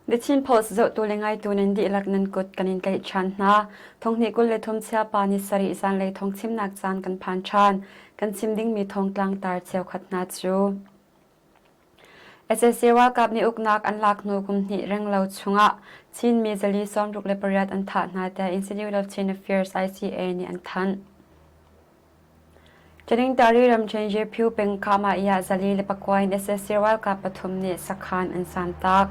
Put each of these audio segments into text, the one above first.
The Chin Post zohtu le ngaitu nan dihlak nan kut kan in tlaih ṭhan hna. Thonghnih 23 chiapa ni sarih zanlei thawngchimnak caan kan phan ṭhan. Kan chim dingmi thawngtlang tar cheukhat hna cu. Sac ralkap nih uknak an lak hnu kum hnih renglo chungah Chinmi zali 68 an thah hna tiah Institute of Chin Affairs ICA nih an thanh. Taningtari ramṭhen Yephu peng Khama-i ah zali le pakua in sac ralkap pathum nih sakhan an santak.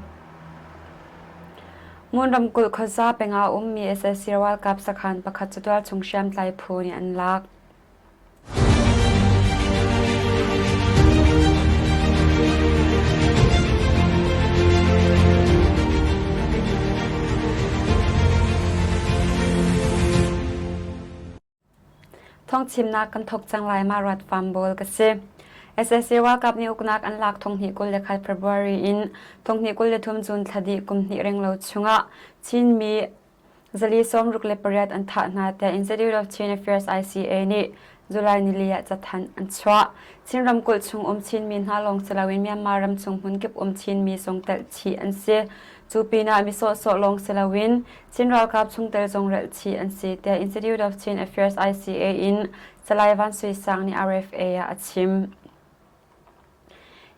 Ngun ramkulh khuaza peng ah a ummi sac ralkap sakhan pakhat cu tualchung hriamtlai phu nih an lak. Thawngchimnak kan thawk cang lai ma ruat Farm ka si. Sac ralkap nih uknak an lak thonghnih 21 February in thonghnih 23 June thla dih kum hnih renglo chungah Chinmi zali 68 an thah hna tiah Institute of Chin Affairs ICA nih July nili ah cathanh an chuah. Chin ramkulh chung um Chinmi hna lawng si loin Myanmar ram chung hmunkip um Chinmi zong telh chih an si. Cu pinah mi sawhsawh lawng si loin Chin ralkap chungtel zong relh chih an si tiah Institute of Chin Affairs ICA in Salai Van Sui Sang nih RFA ah a chim.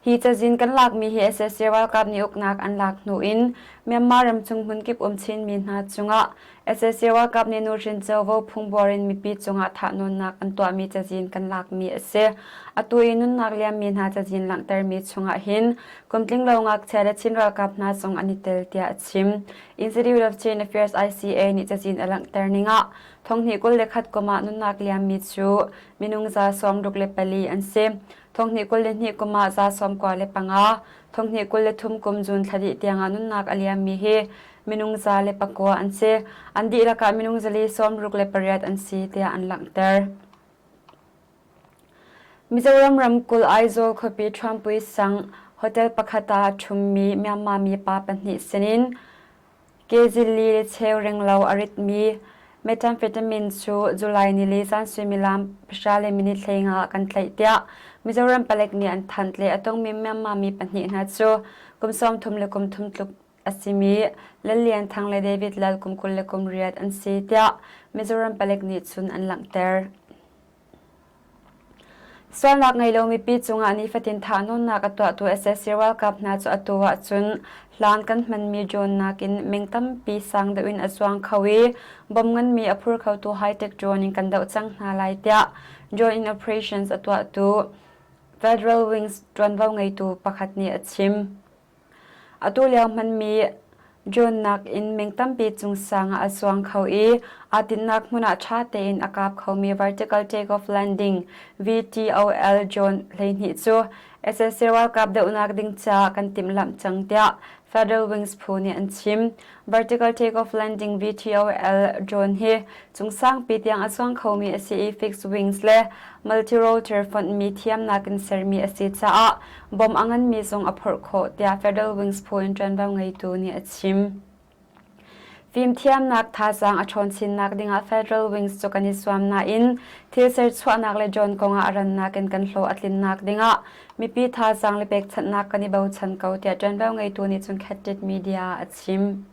Hi cazin kan lakmi hi sac ralkap nih uknak an lak hnu in Myanmar ramchung hmunkip um Chinmi hna cungah sac ralkap nih nuhrin covo phungbuar in mipi cungah thahnawnnak an tuahmi cazin kan lakmi a si. Atu i nunnak liammi hna cazin langhtermi chungah hin kumtlinglo ngakchia le Chin ralkap hna zong an i tel tiah a chim. Institute of Chin Affairs ICA nih cazin a langhter ning ah thonghnih 21 kum ah nunnak liammi cu minung za 64 an si. Thonghnih 22 kum ah za 95, thonghnih 23 kum June thla dih tiangah nunnak a liammi hi minung 109 an si. An dihlak ah minung zali 68 an si tiah an langhter. Mizoram ramkulh Aizawl khuapi Ṭhuampui sang hotel pakhat ah a ṭhummi Myanmar mipa pahnih sinin Kezili le cheu renglo a ritmi methamphetamine cu July nili zan suimilam pahra le minute 15 ah kan tlaih tiah Mizoram palek nih an thanh le a tongmi Myanmar mi pahnih hna cu kum 30 le kum thum tluk a simi Lal Lian Thang le David Lal kum 20 le kum riat an si tiah Mizoram palek nih cun an langhter. Sualnak ngei lo mipi cungah nifatin thahnawnnak a tuahtu sac ralkap hna cu atu ahcun hlan kan hmanmi drone nakin meng tampi sang deuh in a zuang kho i bom nganmi a phur khotu high-tech drone in kan doh cang hna lai tiah Drone in Operations a tuahtu Federal Wings ṭuanvo ngeitu pakhat nih a chim. Atu lio hmanmi drone nakin meng tampi cung sang ah a zuang kho i aa tinhnak hmun ah ṭha tein a kap khomi Vertical Takeoff Landing VTOL drone 12 cu sac ralkap dohnak ding caah kan timhlamh cang tiah Federal Wings phu nih an chim. Vertical Takeoff Landing VTOL drone hi cung sangpi tiang a zuang khomi a si i fixed wings le multi-rotor fonhmi thiamnak in sermi a si caah bom a nganmi zong a phorh khawh tiah Federal Wings phu in ṭuanvo ngeitu nih a chim. Fimthiamnak thazaang a ṭhawn chinnak dingah Federal Wings cu kan i zuam nain thil serchuahnak le drone kongah a rannak in kan hlawh a tlinnak dingah mipi thazaang le pekchanhnak kan i bochan ko tiah ṭuanvo ngeitu nih cun Khatit Media ah a chim.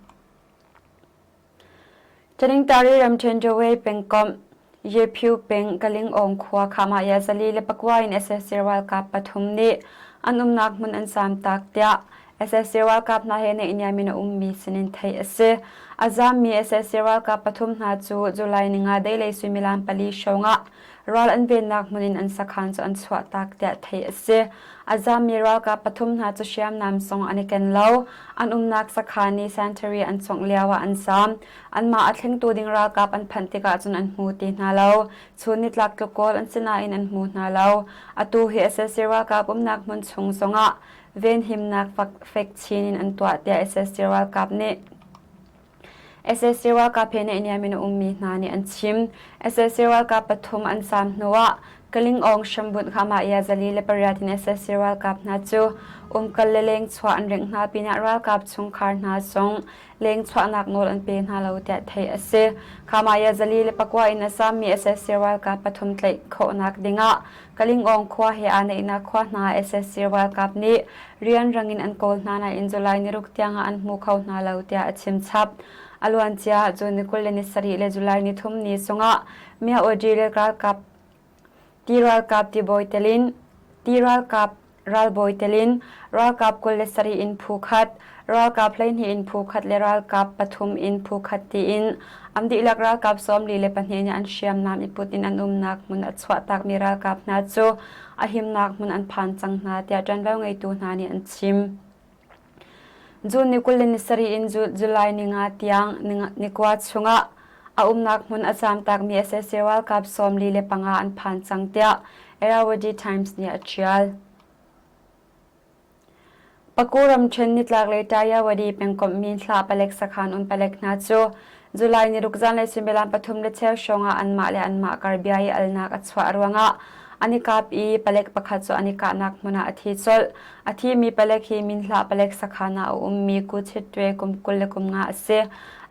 Taningtari ramṭhen Dawei pengkomh Yephu peng Kalingawng khua Khamaya zali le pakua in sac ralkap pathum nih an umnak hmun an zamtak tiah sac ralkap hna he naihniam in a ummi sinin theih a si. A zammi sac ralkap pathum hna cu July ninga deilei suimilam pali hrawng ah ral an vennak hmun in an sakhan cu an chuahtak tiah theih a si. A zammi ralkap pathum hna cu hriamnam zong an i ken lo. An umnak sakhan nih sentary an cawngh lio ah an zam. Anmah a thlengtu ding ralkap an phanh tikah cun an hmu ti hna lo. Chun nitlak tluk kawl an si nain an hmu hna lo. Atu hi sac ralkap umnak hmun chung zongah venhimnak fek chin in an tuah tiah sac ralkap nih. Sac ralkap he naihniam in a ummi hna nih an chim. Sac ralkap pathum an zaam hnuah Kalingawng hrambunh kha mah ia 408 in sac ralkap hna cu umkal le lengchuah an ringh hna pinah ralkap chungkhar hna zong lengchuahnak nawl an pe hna lo tiah theih a si. Khamaya 409 in a zaammi sac ralkap pathum tlaih khawhnak dingah Kalingawng khua he aa neihnak khua hna sac ralkap nih rianrang in an kawl hna nain July ni ruk tiangah an hmu kho hna lo tiah a chim chap. A luancia June ni 27 le July ni thum ni chungah Mya Audrey le ralkap Ti ralkap tibawi telin ti ralkap ralbawi telin ralkap 27 in phu khat, ralkap 12 in phu khat le ralkap pathum in phu khat tiin an dihlak ralkap 42 nih an hriamnam i put in an umnak hmun a chuahtakmi ralkap hna cu a himnak hmun an phan cang hna tiah ṭuanvo ngeitu hna nih an chim. June ni 27 in July ni nga tiang nikua chungah a umnak hmun a caamtakmi sac ralkap 45 an phan cang tiah Irrawaddy Times nih a ṭial. Paku ramṭhen nitlaklei Tayawadi pengkomh Minhla palek sakhan um palek hna cu July ni ruk zanlei suimilam pathum le cheu hrawngah anmah le anmah kar bia i alnak a chuah ruangah an i kap i palek pakhat cu an i kahnak hmun ah a thi colh. A thimi palek hi Minhla palek sakhan ah a ummi Ku Chit Twe kum 25 a si.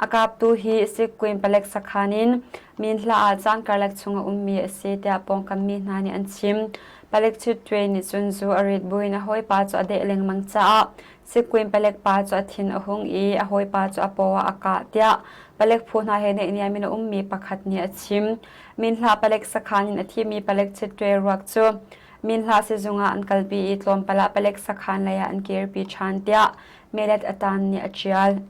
A kaptu hi Sikquin palek sakhan in Minhla ah caan karlak chung a ummi a si tiah pawngkam mi hna nih an chim. Palek Chit Twe nih cun zu a rit buin a hawipa cu a deh lengmang caah Sikquin palek pa cu a thin a hung i a hawipa cu a paw ah a kah tiah palek phu hna he naihniam in a ummi pakhat nih a chim. Minhla palek sakhan in a thimi palek Chit Twe ruak cu Minhla sizung ah an kalpi i tlawmpal ah palek sakhan lei ah an kirpi ṭhan tiah Melet Atan nih a ṭial.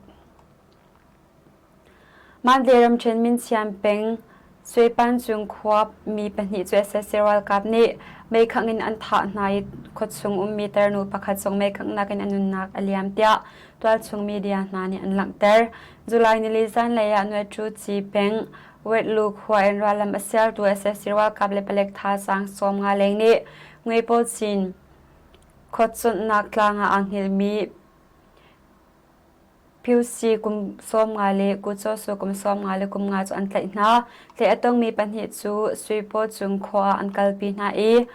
Mandalay ramṭhen Minsiam peng Suipancung khua mi pahnih cu sac ralkap nih meikhangh in an thah hna i khuachung ummi tarnu pakhat zong meikhanghnak in a nunnak a liam tiah tualchung media hna nih an langhter. July nili zanlei ah Nuaiṭu peng Wetlu khua in rallam a sialtu sac ralkap le palek thazaang 50 leng nih Ngweipawcin khuaconhnak tlang ah aa hngilhmi Phyosi kum 50 le Kuchosu kum 55 cu an tlaih hna. Tlaih a tongmi pahnih cu Suipaw cung khua ah an kalpi hna i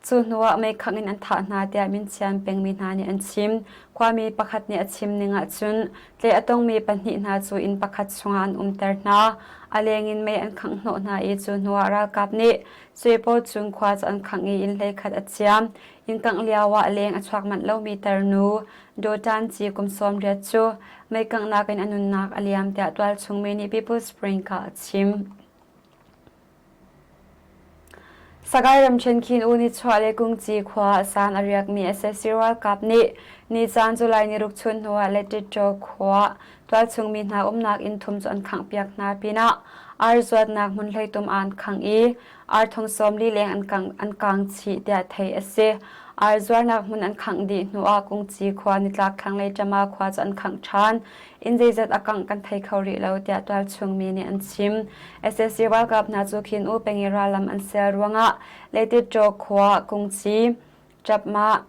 cu hnuah meikhangh in an thah hna tiah Minchian pengmi hna nih an chim. Khuami pakhat nih a chim ning ahcun tlaih a tongmi pahnih hna cu inn pakhat chungah an umter hna. A leng in mei an khangh hnawh hna i cu hnuah ralkap nih Suipaw cung khua cu an khangh i inn hleikhat a ciam. Inn kangh lioah leng a chuak manh lomi tarnu Dawtan ci kum 80 cu meikanghnak in a nunnak a liam tiah tualchung mi nih People's Spring kha a chim. Sagaing ramṭhen Khin U nichuah le Kungci khua san a riakmi sac ralkap nih nicaan July ni ruk chun hnuah Letitṭaw khua tualchung mi hna umnak inn thum cu an khanghpiak hna pinah ar zuatnak hmun hleitum an khangh i ar thong 40 leng an kang chih tiah theih a si. Ar zuarnak hmun an khangh dih hnuah Kungci khua nitlak thlanglei Ṭama khua cu an khangh ṭhan. Inn zeizat a kangh kan thei kho rih lo tiah tualchung mi nih an chim. Sac ralkap hna cu Khin U peng i rallam an sel ruangah Leitit-ṭaw khua Kungci, Ṭapmah,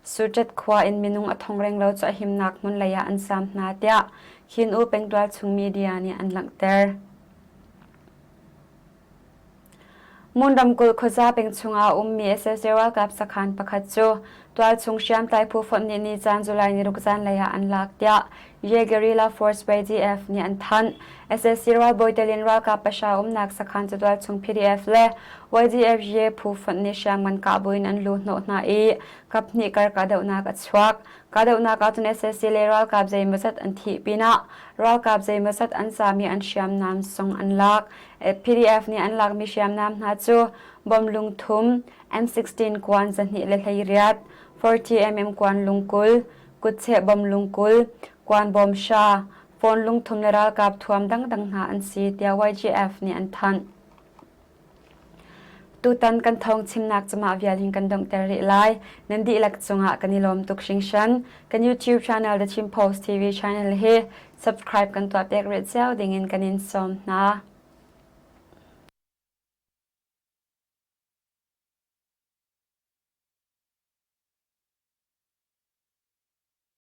Suṭet khua in minung a thong reng lo cu a himnak hmun lei ah an zaam hna tiah Khin U peng tualchung media nih an langhter. Mon ramkulh khuaza peng chungah a ummi sac ralkap sakhan pakhat cu tualchung hriamtlai phu fonh nih nicaan July ni ruk zanlei ah an lak tiah Ye Guerrilla Force YDF nih an thanh. Sac ralbawi telin ralkap pahra umnak sakhan cu tualchung PDF le YDF Ye phu fonh nih hriamngan kah buin an luh hnawh hna i kaphnih kar kahdohnak a chuak. Kahdohnak ahcun sac le ralkap zeimawzat an thih pinah ralkap zeimawzat an zaam i an hriamnam zong an lak. PDF nih an lakmi hriamnam hna cu bom lungthum, M16 kuan 218, 40mm kuan lungkul, kutcheh bom lungkul, kuan bom sha, phone lungthum le ralkap thuam dangdang hna an si tiah YGF nih an thanh. Tutan kan thawng chimnak cu mah vial hin kan donghter rih lai. Nan dihlak cungah kan i lawm tuk hringhran. Kan YouTube channel The Chin Post TV channel hi subscribe kan tuah piak rih cio dingin kan in sawm hna.